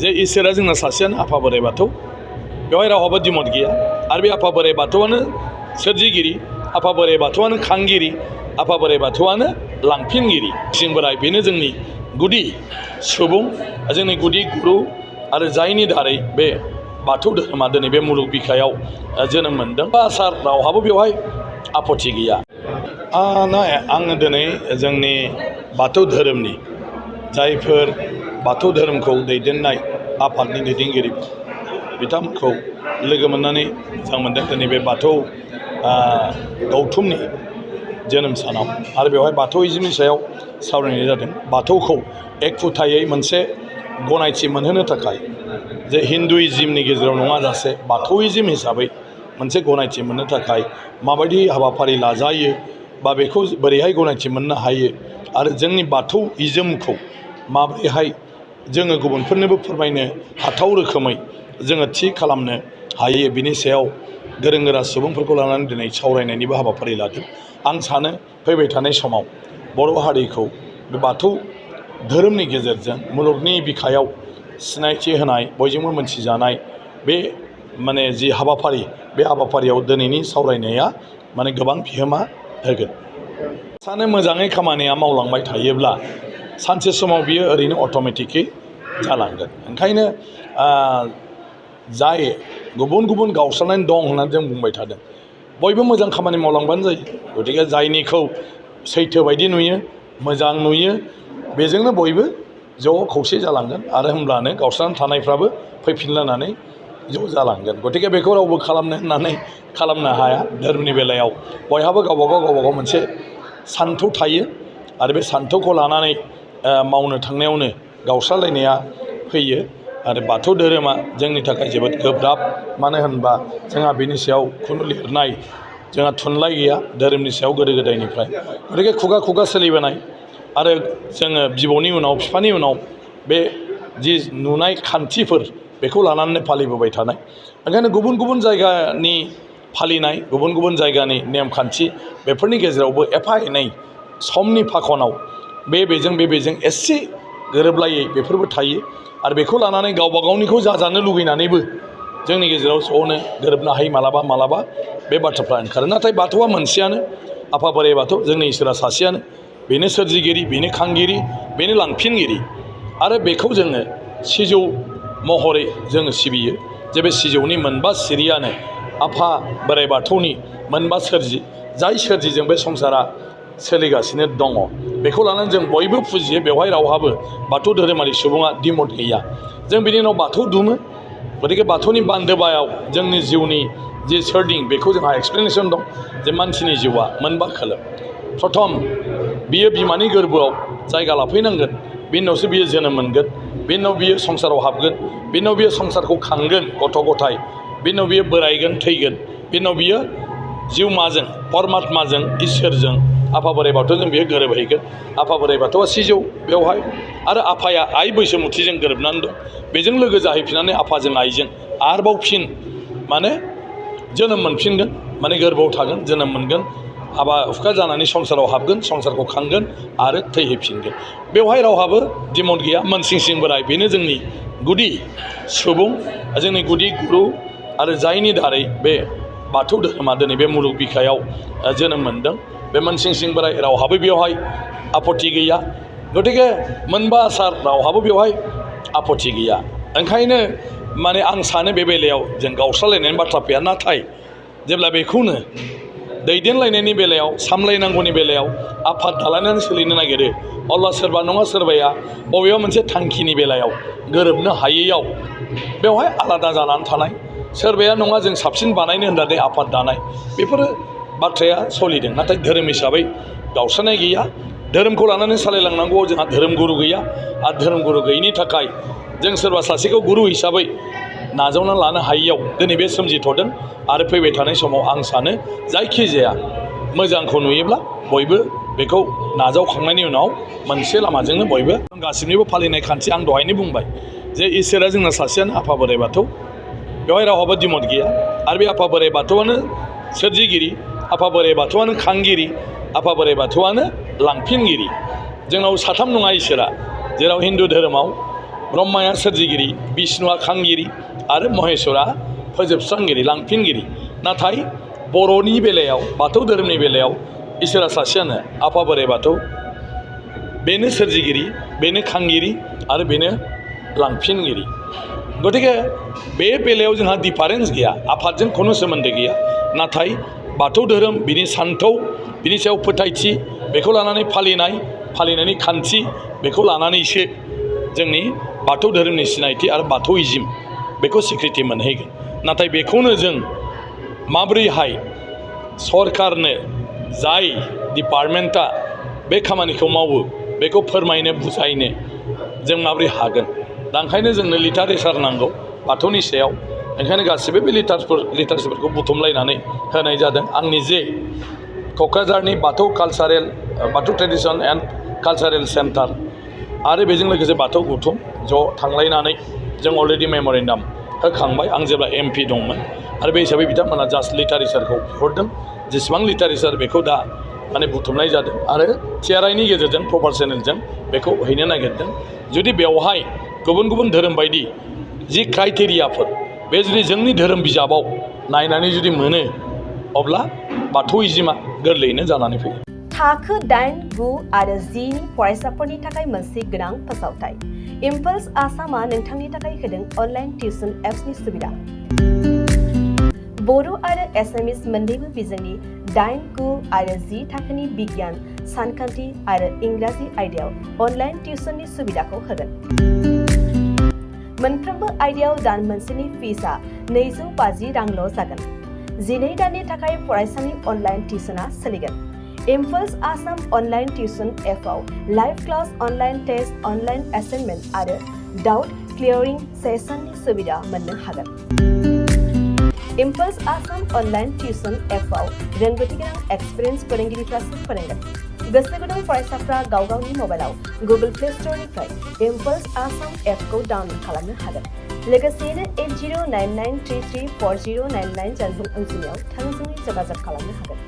जे इसोरा जोंना सासेयानो आफा बोराइ बाथौ बेवहाय रावहाबो दिमत गैया आरो बे आफा बोराइ बाथौआनो सोरजिगिरि आफा बोराइ बाथौआनो खांगिरि आफा बोराइ बाथौआनो लांफिनगिरि सिं बोराइ बेनो जोंनि गुदि सुबुं जोंनि गुदि गुरु आरो जायनि दारै बे बाथौ धोरोमा दिनै बे मुलुग बिखायाव जोनोम मोनदों आसार रावहाबो बेवहाय आपत्ति गैया आङो दिनै जोंनि बाथौ धोरोमनि जायफोर बाथौ धोरोमखौ दैदेननाय आफादनि दैदेनगिरि बिथांमोनखौ लोगो मोननानै मोजां मोनदों दिनै बे बाथौ गौथुमनि जोनोम सानाव आरो बेवहाय बाथौइज्मनि सायाव सावरायनाय जादों बाथौखौ एखुथायै मोनसे गनायथि मोनहोनो थाखाय जे हिन्दुइज्मनि गेजेराव नङाजासे बाथौइज्म हिसाबै मोनसे गनायथि मोननो थाखाय माबायदि हाबाफारि लाजायो बा बेखौ बोरैहाय गनायथि मोननो हायो आरो जोंनि बाथौइज्मखौ माबोरैहाय जोङो गुबुनफोरनोबो फोरमायनो हाथाव रोखोमै जोङो थि खालामनो हायो बिनि सायाव गोरों गोरा सुबुंफोरखौ लानानै दिनै सावरायनायनिबो हाबाफारि लादों आं सानो फैबाय थानाय समाव बर' हारिखौ बे बाथौ धोरोमनि गेजेरजों मुलुगनि बिखायाव सिनायथि होनाय बयजोंबो मोनथिजानाय बे माने जि हाबाफारि बे हाबाफारियाव दिनैनि सावरायनाया माने गोबां बिहोमा होगोन सानो मोजाङै खामानिया मावलांबाय थायोब्ला सानसे समाव बियो ओरैनो अट'मेटिकयै जालांगोन ओंखायनो जाय गुबुन गुबुन गावस्रानानै दं होननानै जों बुंबाय थादों बयबो मोजां खामानि मावलांबानो जायो गतिके जायनिखौ सैथो बायदि नुयो मोजां नुयो बेजोंनो बयबो ज' खौसे जालांगोन आरो होमब्लानो गावस्रानानै थानायफ्राबो फैफिनलायनानै ज' जालांगोन गतिके बेखौ रावबो खालामनो होननानै खालामनो हाया धोरोमनि बेलायाव बयहाबो गावबागाव मोनसे सान्थौ थायो आरो बे सान्थौखौ लानानै मावनो थांनायावनो गावस्रालायनाया फैयो आरो बाथौ धोरोमा जोंनि थाखाय जोबोद गोब्राब मानो होनबा जोंहा बेनि सायाव खुनु लिरनाय जोंहा थुनलाइ गैया धोरोमनि सायाव गोदो गोदायनिफ्राय गतिके खुगा खुगा सोलिबोनाय आरो जोङो बिबौनि उनाव बिफानि उनाव बे जि नुनाय खान्थिफोर बेखौ लानानै फालिबोबाय थानाय ओंखायनो गुबुन गुबुन जायगानि फालिनाय गुबुन गुबुन जायगानि नेमखान्थि बेफोरनि गेजेरावबो एफा एनै समनि फाखनाव बेजों एसे गोरोबलायै बेफोरबो थायो आरो बेखौ लानानै गावबा गावनिखौ जाजानो लुगैनानैबो जोंनि गेजेराव ज'नो गोरोबनो हायो मालाबा बे बाथ्राफ्रा ओंखारो नाथाय बाथौआ मोनसेयानो आफा बोराइ बाथौ जोंनि इसोरा सासेयानो बेनो सोरजिगिरि बेनो खांगिरि बेनो लांफिनगिरि आरो बेखौ जोङो सिजौ महरै जोङो सिबियो जे बे सिजौनि मोनबा सिरियानो आफा बोराइ बाथौनि मोनबा सोरजि जाय सोरजिजों बे संसारा सोलिगासिनो दङ बेखौ लानानै जों बयबो फुजियो बेवहाय रावहाबो बाथौ धोरोमारि सुबुङा दिमत गैया जों बिनि उनाव बाथौ दुमो गतिके बाथौनि बान्दोबायाव जोंनि जिउनि जि सोरदिं बेखौ जोंहा एक्सप्लेनेसन दं जे मानसिनि जिउआ मोनबा खोलोब प्रथम बियो बिमानि गोरबोआव जायगा लाफैनांगोन बिनि उनावसो बियो जोनोम मोनगोन बिनि उनाव बियो संसाराव हाबगोन बिनि उनाव बियो संसारखौ खांगोन गथ' गथाय बिनि उनाव बियो बोरायगोन थैगोन बिनि उनाव बियो जिउमाजों परमात्माजों इसोरजों आफा बोराइ बाथौजों बियो गोरोबहैगोन आफा बोराइ बाथौआ सिजौ बेवहाय आरो आफाया आइ बैसोमुथिजों गोरोबनानै दं बेजों लोगो जाहैफिननानै आफाजों आइजों आरोबाव फिन माने जोनोम मोनफिनगोन माने गोरबोआव थागोन जोनोम मोनगोन हाबा हुखा जानानै संसाराव हाबगोन संसारखौ खांगोन आरो थैहैफिनगोन बेवहाय रावहाबो दिमत गैया मोनसिं बोराइ बेनो जोंनि गुदि सुबुं जोंनि गुदि गुरु आरो जायनि दारै बे बाथौ धोरोमा दिनै बे मुलुग बिखायाव जोनोम मोनदों बे मोनसिं बोराइ रावहाबो बेवहाय आपत्ति गैया गतिके मोनबा आसार रावहाबो बेवहाय आपत्ति गैया ओंखायनो माने आं सानो बे बेलायाव जों गावस्रालायनायनि बाथ्रा फैया नाथाय जेब्ला बेखौनो दैदेनलायनायनि बेलायाव सामलायनांगौनि बेलायाव आफाद दालायनानै सोलिनो नागिरो अब्ला सोरबा नङा सोरबाया बबेबा मोनसे थांखिनि बेलायाव गोरोबनो हायैयाव बेवहाय आलादा जानानै थानाय सोरबाया नङा जों साबसिन बानायनो होननानै आफाद दानाय बेफोरो बाथ्राया सोलिदों नाथाय धोरोम हिसाबै गावस्रानाय गैया धोरोमखौ लानानै सालायलांनांगौआव जोंहा धोरोम गुरु गैया आरो धोरोम गुरु गैयिनि थाखाय जों सोरबा सासेखौ गुरु हिसाबै नाजावना लानो हायैयाव दिनै बे सोमजिथ'दों आरो फैबाय थानाय समाव आं सानो जायखिजाया मोजांखौ नुयोब्ला बयबो बेखौ नाजावखांनायनि उनाव मोनसे लामाजोंनो बयबो गासिबनिबो फालिनाय खान्थि आं दहायनो बुंबाय जे इसोरा जोंना सासेयानो आफा बोराइ बाथौ बेवहाय रावहाबो दिमत गैया आरो बे आफा बोराइ बाथौआनो सोरजिगिरि आफा बोराइ बाथौआनो खांगिरि आफा बोराइ बाथौआनो लांफिनगिरि जोंनाव साथाम नङा इसोरा जेराव हिन्दु धोरोमाव ब्रह्माया सोरजिगिरि, बिष्णुआ खांगिरि आरो महेश्वरा फोजोबस्रांगिरि, लांफिनगिरि। नाथाय बर'नि बेलायाव, बाथौ धोरोमनि बेलायाव इसोरा सासेयानो, आफा बोराइ बाथौ। बेनो सोरजिगिरि, बेनो खांगिरि आरो बेनो लांफिनगिरि। गतिके बे बेलायाव जोंहा डिफारेन्स गैया, आफादजों खुनु सोमोन्दो गैया। नाथाय बाथौ धोरोम, बिनि सान्थौ, बिनि सायाव फोथायथि, बेखौ लानानै फालिनायनि खान्थि, बेखौ लानानैसो जोंनि बाथौ धोरोमनि सिनायथि आरो बाथौइजिम बेखौ स्वीकृति मोनहैगोन। नाथाय बेखौनो जों माब्रैहाय सरकारनो, जाय डिपार्टमेन्टआ बे खामानिखौ मावो, बेखौ फोरमायनो, बुजायनो जों माबोरै हागोन? दा ओंखायनो जोंनो लिटारेचार नांगौ बाथौनि सायाव। ओंखायनो गासिबो बे लिटारेचारफोरखौ बुथुमलायनानै होनाय जादों। आं निजे क'क्राझारनि बाथौ ट्रेडिसन एन्ड कालचारेल सेन्टार आरो बेजों लोगोसे बाथौ गौथुम ज' थांलायनानै जों अलरेडि मेम'रेन्डाम होखांबाय। आं जेब्ला MP दंमोन आरो बे हिसाबै बिथांमोना जास्ट लिटारेचारखौ बिहरदों। जेसेबां लिटारेचार बेखौ दा बुथुमनाय जादों आरो TRIनि गेजेरजों प्रपार चेनेलजों बेखौ हैनो नागिरदों। जुदि बेवहाय गुबुन गुबुन धोरोम बायदि जि क्राइटेरियाफोर, बे जुदि जोंनि धोरोम बिजाबाव नायनानै जुदि मोनो, अब्ला बाथौइजिमा गोरलैयैनो जानानै फैयो। थाखो 8, 9 आरो 10 नि फरायसाफोरनि थाखाय मोनसे गोनां फोसावथाय। इम्पल्स आसामआ नोंथांनि थाखाय होदों अनलाइन टिउसन एप्सनि सुबिदा। बर' आरो एसामिस मोन्नैबो बिजोंनि 8, 9 आरो 10 थाखोनि बिगियान, सानखान्थि आरो इंराजि आयदायाव अनलाइन टिउसननि सुबिदाखौ होगोन। मोनफ्रोमबो आयदायाव दान मोनसेनि फिसआ 250 रांल' जागोन। 12 दाननि थाखाय फरायसानि अनलाइन टिउसनआ सोलिगोन। इम्पल्स आसाम अनलाइन टिउसन एपआव live class, online test, online assignment आरो डाउट क्लियारिं सेसननि सुबिदा मोननो हागोन। इम्पल्स आसाम अनलाइन टिउसन एपआव रोंगौथि गोनां एक्सपिरियेन्स फोरोंगिरिफ्रासो फोरोंगोन। गोसो गुदुं फरायसाफ्रा गाव गावनि मबाइलाव गुगल प्ले स्ट'रनिफ्राय इम्पल्स आसाम एपखौ डाउनल'ड खालामनो हागोन। लोगोसेयैनो 8099334099 जानबुं अनजिमायाव थोंजोङै जगाजग खालामनो हागोन।